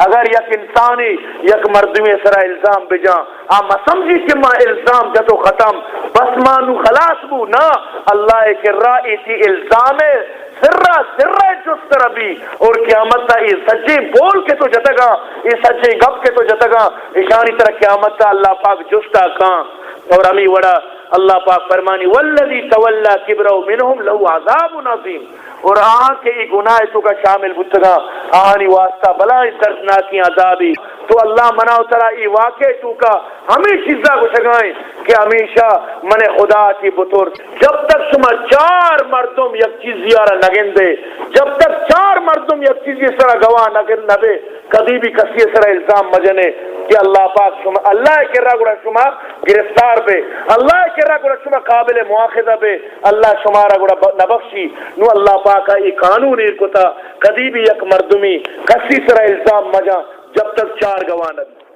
اگر یک انسانی یک مردمی سرا الزام بجاں، آ مسمجی کہ ما الزام جت و ختم، بس ما نو خلاص بو، نا، اللہ کرا ایتی الزام سرا سرا جست ربی، اور قیامت تا اے سجیں بول کہ تو جتگاں، اے سجیں گپ کہ تو جتگاں، اشانی ترا قیامت تا اللہ پاک جستا کاں۔ اور ہمی وڑا اللہ پاک فرمانی، والذی تولی کبرہ منہم لہ عذاب عظیم۔ اور آہاں کہ اے گناہ توکا شامل بوتگاں، آہانی واسطہ بلائیں دردناکیں عذابی۔ تو اللہ منا و ترا اے واقعہ توکا ہمے چیزا گوشگائیں کہ ہمیشہ من خدا تی بترس۔ جب تک شما چار مردم یک چیزی آرا نگندے، جب تک چار مردم یک چیزی سرا گواہ نگن نبے، کدی بھی کسی سرا الزام مجنے کہ اللہ پاک شما، اللہ کرا گڑا شما گرفتار بے، اللہ کرا گڑا شما قابل مواخذہ بے، اللہ شمارا گڑا ب-، نبخشی۔ نو اللہ پاک اے قانون ایر کتا، کدی بھی یک مردمی کسی سرا الزام مجاں جب تک چار گواہ نبی۔